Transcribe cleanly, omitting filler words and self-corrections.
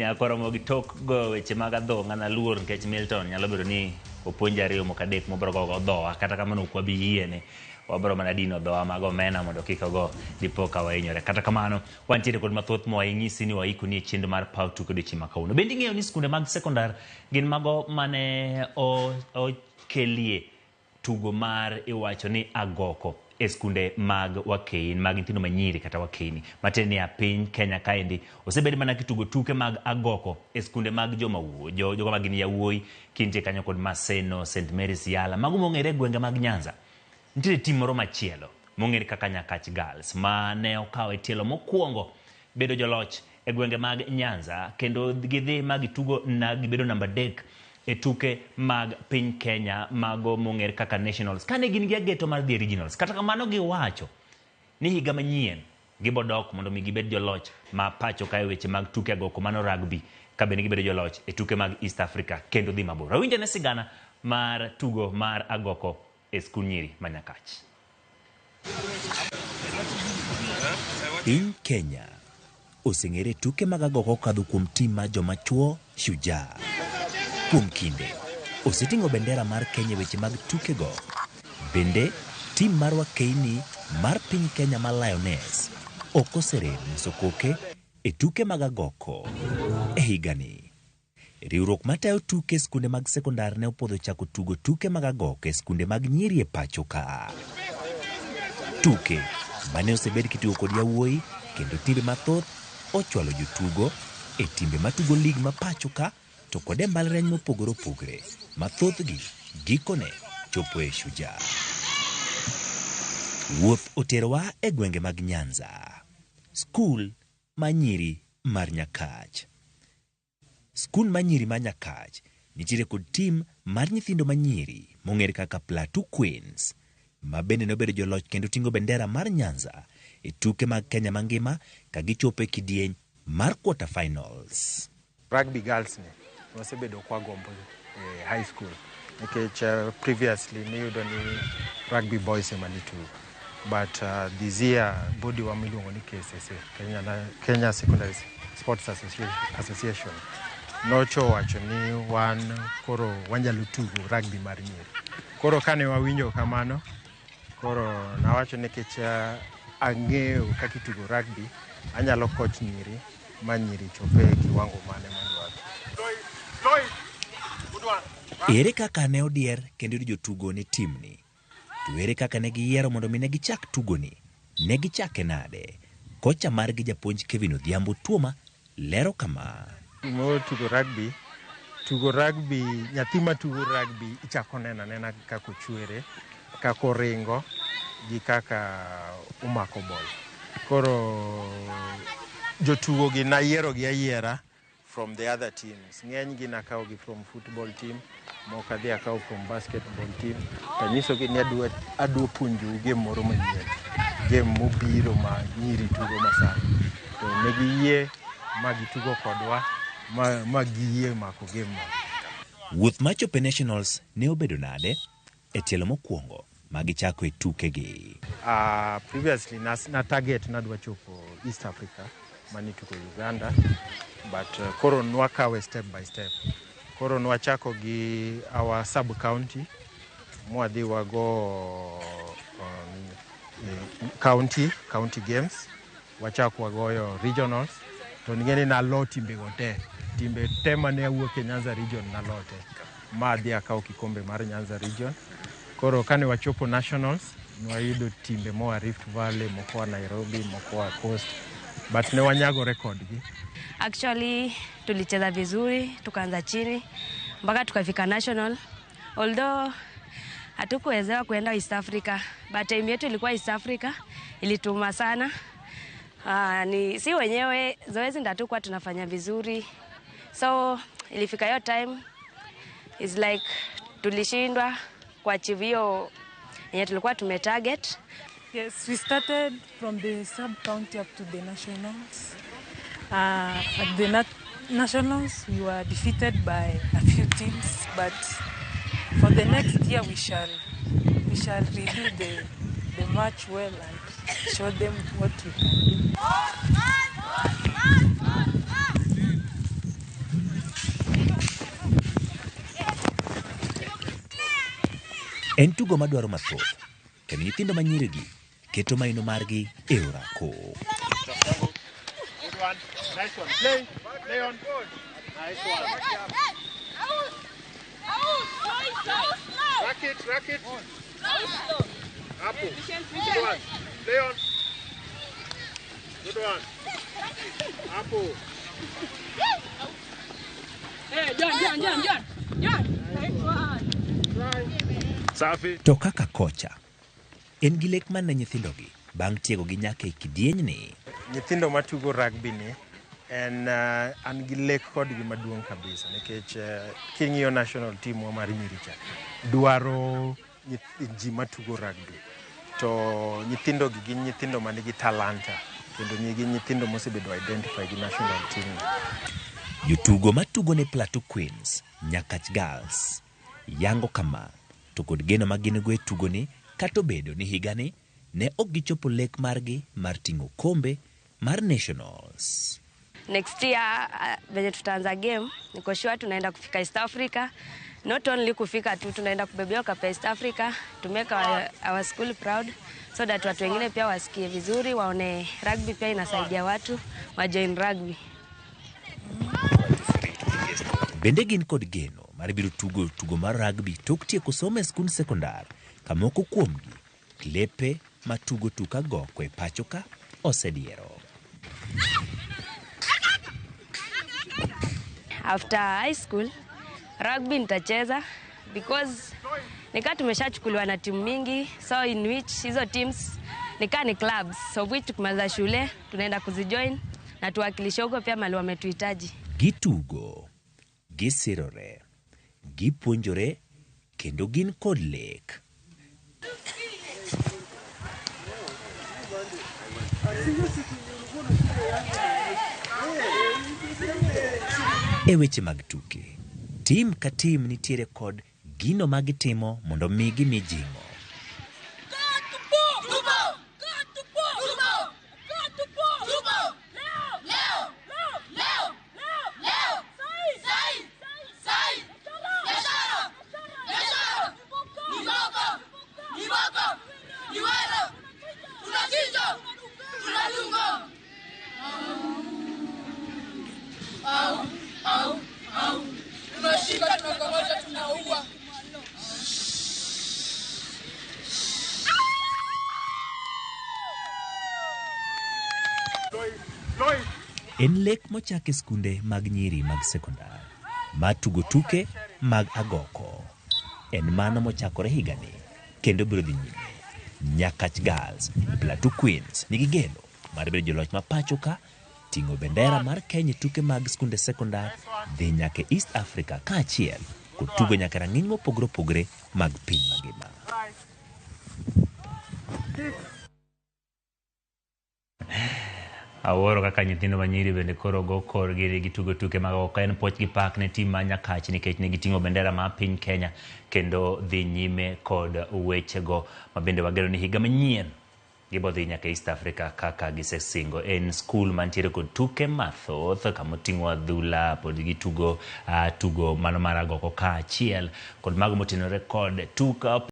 Nyakoromo gi tok goyo weche mag adhong'a naluor nikech Milton nyalo bedo ni opuonj ariyo moko adek mobro gogo dhowa kata kamano ok wabi yiene wabro mana dino dhowa mag omena mondo kik ogo dipo ka wahinyore. Kata kamano wantiere kod mathoth ma wanyisi ni waikoni e chenro mar paw tuke odiochieng' ma kawuono. Bende ing'eyo ni skunde mag sekondar gin mago mane okelie tugo mar iwacho ni agoko e skunde mag wakein mag nyithindo manyiri kata wakeini matiende ni piny Kenya kaendi osebed mana kitugo tuke mag agoko e skunde mag joma jogo ma gin yawuoyi kintie kanyo kod Maseno, St Mary's Yala mago mong'ere e gwenge mag Nyanza. Nitiere tim moro machielo mong'ere kaka Nyakach Girls ma ne okawo e tielo mokwongo bedo joloch e gwenge mag Nyanza kendo gidhi ma gitugo na gibedo namba 3 e tuke mag piny Kenya mago mong'ere kaka Nationals kane gin gi ageto mar dhi e regionals. Kata kamano giwacho ni higa manyien gibodok mondo mi gibed joloch ma pacho kae weche mag tuke agoko mano rugby ka bende gibedo joloch e tuke mag East Africa kendo dhi mabor. Awinjo ne sigana mar tugo mar agoko e skul nyiri ma Nyakach. Piny Kenya oseng'ere tuke mag agoko kokadho kuom tim mar joma chuo Shujaa. Kuom kinde, oseting'o bendera mar Kenya e weche mag tukego. Bende, tim mar wakeini mar piny Kenya mar Lioness ok oserem nyiso koke e tuke mag agoko e higani. Riwruok matayo tuke e skunde mag sekondar ne opuodho chako tugo tuke mag agoko e skunde mag nyiri e pacho ka. Tuke mane osebed kitugo kod yawuoyi kendo timbe mathoth ochwalo jotugo e timbe matugo lig ma pacho ka to kod e mbalariany mopogore opogore ma thothgi gikone chopo e Shujaa. Wuoth oterowa e gwenge mag Nyanza, skul ma nyiri mar Nyakach. Skul ma nyiri ma Nyakach nitiere kod tim mar nyithindo manyiri mong'ere kaka Plateau Queens ma bende nobedo joloch kendo ting'o bendera mar Nyanza e tuke mag Kenya mangima ka gichopo e kidieny mar quarter finals. Rugby girls ni wasebedo kwagombo e high school nikech previously niyudo ni rugby boys ema nitugo, but this year body wa miluongo ni KSSA, Kenya Secondary Sports Association nocho wacho ni wan koro wanyalo tugo rugby mar nyiri. Koro kane wawinjo kamano, koro nawacho nikech ang'eyo kaka itugo rugby, anyalo coach nyiri ma nyiri chope e kiwango mane madwaro. Ere kaka ne odier kendo yudo jotugo ne timni? To ere kaka ne giyiero mondo mi ne gichak tugoni? Ne gichake nade? Kocha margi japuonj Kevin Odhiambo Tuoma lero kama. Mo tugo rugby, tugo rugby, nyathi ma tugo rugby ichako neno anena kaka ochwere, kaka oringo gi kaka omako ball. Koro jotugo gi nayiero gi ayiera from the other teams. Ng'eny gi nakawo gi from football team, moko adhi akawo from basketball team. Tanyiso gi ni adwa puonjou game moro manyien, game mobiro ma nyiri tugo masani. To ne giyie ma gitugo kodwa, ma giyie mako game no. Wuoth mar chopo e Nationals ne obedo nade e tielo mokwongo ma gichako e tukegi? Previously na target nadwa chopo East Africa manitugo Uganda, but koro nwakawe step by step. Koro nwachako gi our sub county mwadhi wago county games, wachako wagoyo regionals. To ning'e ni nalo timbe go te, timbe te mane awuok e Nyanza region nalo te, ma adhi akawo kikombe mar Nyanza region. Koro kane wachopo nationals, nwayudo timbe moa Rift Valley, moko oa Nairobi, moko oa Coast, but ne wanyagore kodgi. Actually tulicheza vizuri, tukaanza chini mpaka tukafika national. Although hatukuwezewa kuenda East Africa, but time yetu ilikuwa East Africa, ilituma sana. Ni si wenyewe zoezi ndio hatukuwa tunafanya vizuri. So ilifika hiyo time is like tulishindwa kuachieve hiyo yenye tulikuwa tumetarget. Yes, we started from the sub-county up to the nationals. At the nationals, we were defeated by a few teams, but for the next year we shall redo the match well and show them what we can do. En tugo madwaro mathoth, kendo nyithindo ma nyirigi keto maino margi e orako. Good one. Nice one. Play. Play on. Nice one. Rack it, rack it. Apple. Good one. Play on. Good one. Apple. Hey, John, John, John, John. John. Nice one. Safi. To kaka kocha, en gi lek mane nyithindogi bang' tiegogi nyaka e kidienyni. Nyithindo matugo rugby ni en an gi lek kodgi maduong' kabisa nikech king'iyo national team wa mar nyiri cha dwaro ji matugo rugby to nyithindo gi gin nyithindo manigi talanta kendo gin nyithindo mosebedo identify gi national team. Jotugo matugo ne Plateau Queens, Nyakach Girls, yango kama to kod geno ma gin go e tugoni kata obedo ni higani ne ok gichopo lek margi mar ting'o kombe mar Nationals. Next year venye tutaanza game, niko sure tunaenda kufika East Africa. Not only kufika tu, tunaenda kubebea cup ya East Africa to make our school proud so that watu wengine pia wasikie vizuri, waone rugby pia inasaidia watu wa join rugby. Bende gin kod geno mar biro tugo tugo mar rugby tok tieko somo e skund sekondar ka moko kuomgi klepe matugo tuk agoko e pacho ka osediero. After high school rugby nitacheza because nikaa tumeshachukuliwa na timu mingi, so in which hizo teams nikaa ni clubs, so which tukimaliza shule tunaenda kuzijoin na tuwakilishe huko pia mali wametuhitaji. Gitugo, gisirore, gipuonjore kendo gin kod lek. E weche mag tuke, tim ka tim nitiere kod gino ma gitimo mondo mi gimi jing'o. En lek mochak e skunde mag nyiri mag sekondar ma tugo tuke mag agoko. En mano mochakore higani kendo biro dhi nyime. Nyakach Girls, Plateau Queens nigi geno mar bedo joloch ma pacho ka ting'o bendera mar Kenya e tuke mag skunde sekondar dhi nyaka East Africa kaachiel kod tugo nyaka rang'iny mopogore opogore mag piny mangima. Awuoro kaka nyithindo ma nyiri bende koro go korgi gitugo tuke mag oko. En puoch gi pak ne tim ma Nyakach nikech ne giting'o bendera mar piny Kenya kendo dhi nyime kod wechego ma bende wageno ni higa manyien gibo dhi nyaka East Africa kaka gisesingo. En skul mantiere kod tuke mathoth kamoting'o adhula, pod gitugo tugo mano mar agoko kaachiel kod mago motenore kod tuk.